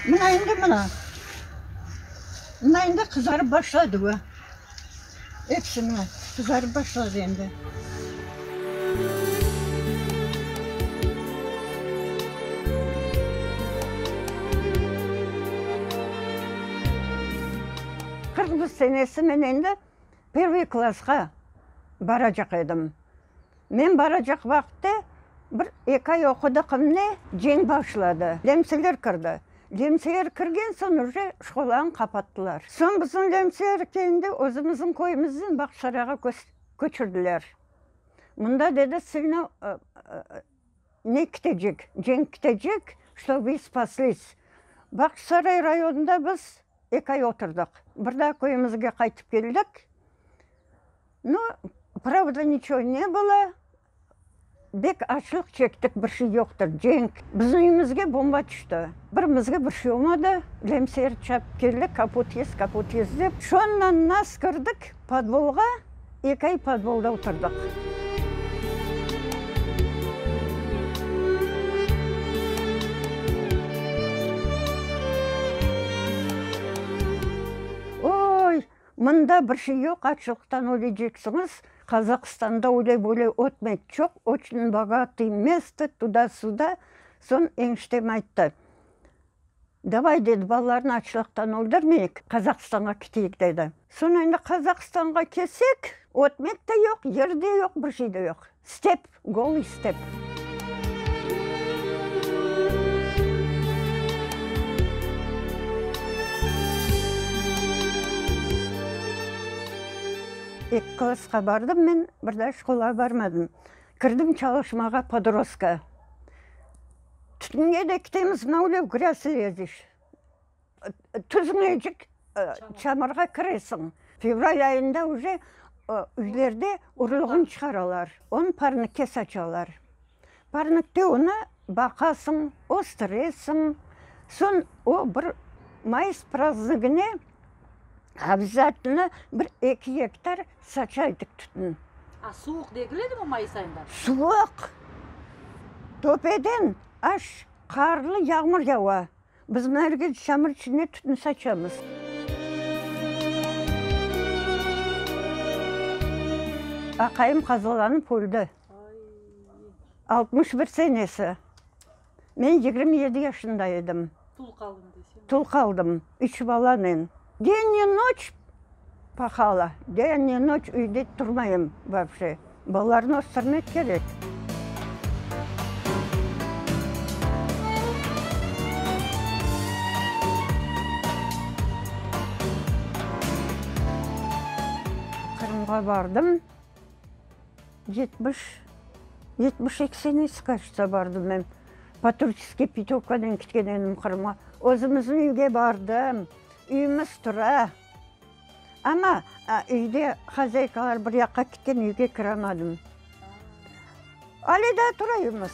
Mına endi mına. Mına endi qızarıp başladı bu. Episi mına qızarıp başladı endi. 41 senesi men endi pervıy klassqa baracaq edim. Men baracaq vaqıtta bir eki ay oqudıqım ne, cenk başladı, lemseler kirdi. Lemseler kirgen soñ uje şkolanı qapattılar. Soñ bizim lemseler kendi özümizniñ köyümizden Bağçasarayğa köçürdiler. Mında, dedi, silno ne kitecek, cenk kitecek, şto vı spaslis. Bağçasaray rayonında biz eki ay oturdıq. Bir daa köyümizge qaytıp keldik. Nu, pravda, niçego ne bylo, bek açlıq çektik, bir şey yoqtır, cenk. Bizim üyümizge bomba tüşti. Birimizge bir şey olmadı, lemser çapıp keldi, kaput yes, kaput yes dep. Şondan nas kirdik podvolğa, eki ay podvolda oturdıq. Oy, Mında bir şey yoq, açlıqtan öleceksiñiz, Qazaqstanda öyle-böyle ötmek çoq, oçün bogatıy mesto, tuda-suda. Soñ eniştem ayttı, Davay, dedi, balalarnı açlıqtan öldürmeyik, Qazaqstanğa keteyik, dedi. Soñ endi Qazaqstanğa kelsek, ötmek de yoq, yer de yoq, bir şey de yoq. Step, golıy step. Eki klassqa bardım men, bir daa şkolağa barmadım. Kirdim çalışmağa podrostka. Tütünge de ketemiz, mına öyle grâz leziş. Tüzmeycik çamurğa kiresiñ. Fevral ayında uje üylerde urluğını çıqaralar, onı parnikke saçalar. Parnikte onı baqasıñ, östüresiñ. Soñ o bir mayıs prazdnigine obязательno bir eki gektar saça edik tütün. A suvuq degil edimi mayıs ayında? Suvuq! Töpeden aş qarlı yağmur yava. Biz mına yerge çamur içinde tütün saçamız. Aqayım qazalanıp öldi. 61 senesi. Men 27 yaşında edim. Tul qaldıñ desem. Tul qaldım, üç balanen. Den i noç pahala, den i noç üyde turmayım vapşe. Balalarnı östürmek kerek. Qırımğa bardım. 70, 72 senesi, кажется, bardım men. Po turistskiy putövkanen ketken edim Qırımğa. Özümizniñ üyge bardım. Üyümiz tura. Amma üyde hozâykalar bir yaqqa ketken, üyge kiramadım. Ale daa tura üyümiz.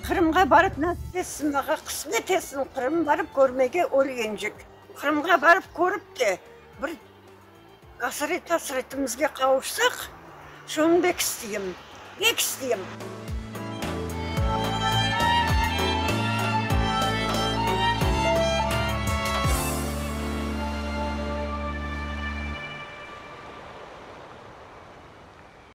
Qırımğa barıp nasip etsin, mağa qısmet etsin, Qırım barıp körmege ölgencik. Qırımğa barıp körip te, bir asret-asretimizge qavuşsaq, şunı bek isteyim, bek isteyim.